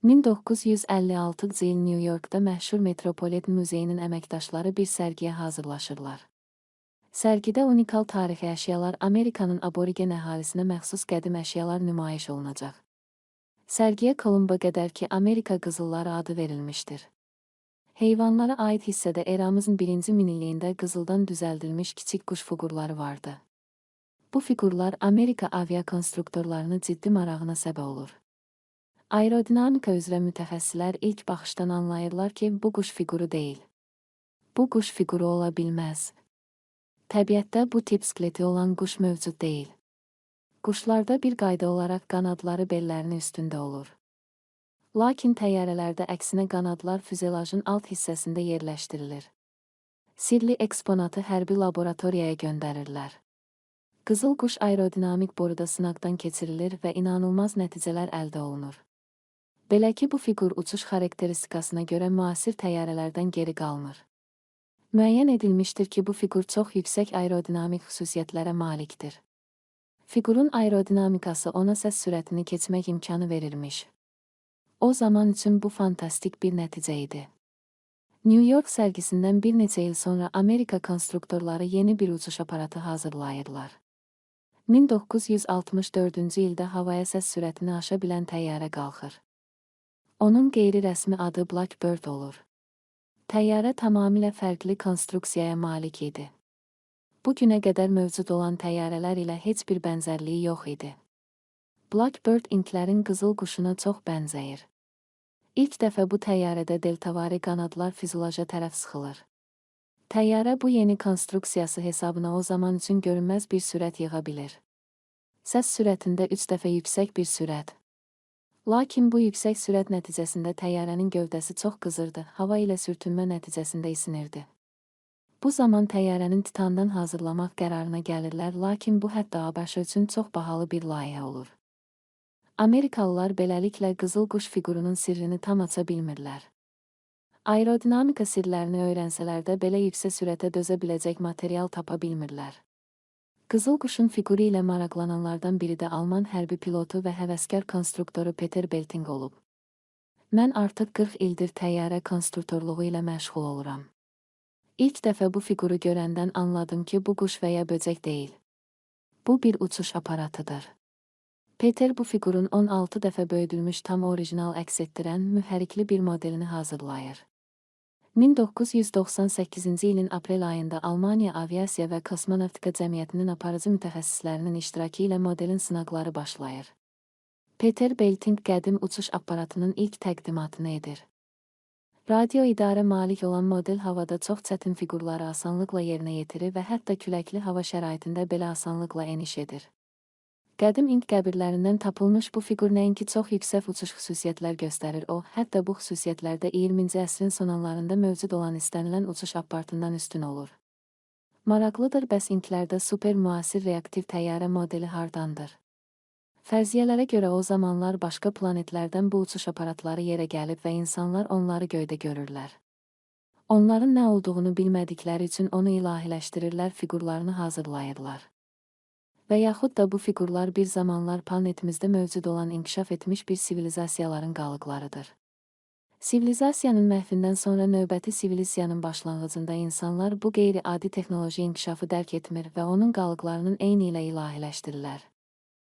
1956-cı il New Yorkda məşhur Metropolitan Muzeyinin əməkdaşları bir sərgiyə hazırlaşırlar. Sərgidə unikal tarixi əşyalar, Amerikanın aborigen əhalisinə məxsus qədim əşyalar nümayiş olunacaq. Sərgiyə Kolumba qədərki Amerika qızılları adı verilmişdir. Heyvanlara aid hissədə eramızın birinci minilliyində qızıldan düzəldilmiş kiçik quş fiqurları vardı. Bu fiqurlar Amerika aviakonstruktorlarını ciddi marağına səbəb olur. Aerodinamika üzrə mütəxəssislər ilk baxışdan anlayırlar ki, bu quş fiquru deyil. Bu quş fiquru ola bilməz. Təbiətdə bu tip skeleti olan quş mövcud deyil. Quşlarda bir qayda olaraq qanadları bellərinin üstündə olur. Lakin təyyarələrdə əksinə qanadlar füzelajın alt hissəsində yerləşdirilir. Sirli eksponatı hərbi laboratoriyaya göndərirlər. Qızıl quş aerodinamik boruda sınaqdan keçirilir və inanılmaz nəticələr əldə olunur. Belə ki, bu fiqur uçuş xarakteristikasına görə müasir təyyarələrdən geri qalmır. Müəyyən edilmişdir ki, bu fiqur çox yüksək aerodinamik xüsusiyyətlərə malikdir. Fiqurun aerodinamikası ona səs sürətini keçmək imkanı verirmiş. O zaman üçün bu fantastik bir nəticə idi. New York sərgisindən bir neçə il sonra Amerika konstruktorları yeni bir uçuş aparatı hazırlayırlar. 1964-cü ildə havaya səs sürətini aşa bilən təyyarə qalxır. Onun qeyri-rəsmi adı Blackbird olur. Təyyarə tamamilə fərqli konstruksiyaya malik idi. Bu günə qədər mövcud olan təyyarələr ilə heç bir bənzərliyi yox idi. Blackbird inklərin qızıl quşuna çox bənzəyir. İlk dəfə bu təyyarədə deltavari qanadlar füzelaja tərəf sıxılır. Təyyarə bu yeni konstruksiyası hesabına o zaman üçün görünməz bir sürət yığa bilir. Səs sürətində 3 dəfə yüksək bir sürət. Lakin bu yüksək sürət nəticəsində təyyarənin gövdəsi çox qızırdı, hava ilə sürtünmə nəticəsində isinirdi. Bu zaman təyyarənin titandan hazırlamaq qərarına gəlirlər, lakin bu hətta ABŞ üçün çox bahalı bir layihə olur. Amerikalılar beləliklə qızıl quş fiqurunun sirrini tam aça bilmirlər. Aerodinamika sirlərini öyrənsələr də belə yüksək sürətə dözə biləcək material tapa bilmirlər. Qızıl quşun fiquru ilə maraqlananlardan biri də Alman hərbi pilotu və həvəskar konstruktoru Peter Belting olub. Mən artıq 40 ildir təyyarə konstruktorluğu ilə məşğul oluram. İlk dəfə bu fiquru görəndən anladım ki, bu quş və ya böcək deyil. Bu bir uçuş aparatıdır. Peter bu fiqurun 16 dəfə böyüdülmüş tam orijinal əks etdirən mühərrikli bir modelini hazırlayır. 1998-ci ilin aprel ayında Almaniya Aviasiya və Kosmonavtika Cəmiyyətinin aparıcı mütəxəssislərinin iştirakı ilə modelin sınaqları başlayır. Peter Belting qədim uçuş aparatının ilk təqdimatını edir. Radio idarə malik olan model havada çox çətin fiqurları asanlıqla yerinə yetirir və hətta küləkli hava şəraitində belə asanlıqla eniş edir. Qədim İnk qəbirlərindən tapılmış bu fiqur nəinki çox yüksək uçuş xüsusiyyətlər göstərir, o, hətta bu xüsusiyyətlərdə 20-ci əsrin sonlarında mövcud olan istənilən uçuş aparatından üstün olur. Maraqlıdır, bəs İnklərdə super müasir reaktiv təyyarə modeli hardandır? Fərziyyələrə görə o zamanlar başqa planetlərdən bu uçuş aparatları yerə gəlib və insanlar onları göydə görürlər. Onların nə olduğunu bilmədikləri üçün onu ilahiləşdirirlər, fiqurlarını hazırlayırlar. Və yaxud da bu fiqurlar bir zamanlar planetimizdə mövcud olan inkişaf etmiş bir sivilizasiyaların qalıqlarıdır. Sivilizasiyanın məhvindən sonra növbəti sivilizasiyanın başlanğıcında insanlar bu qeyri-adi texnoloji inkişafı dərk etmir və onun qalıqlarının eyni ilə ilahiləşdirirlər.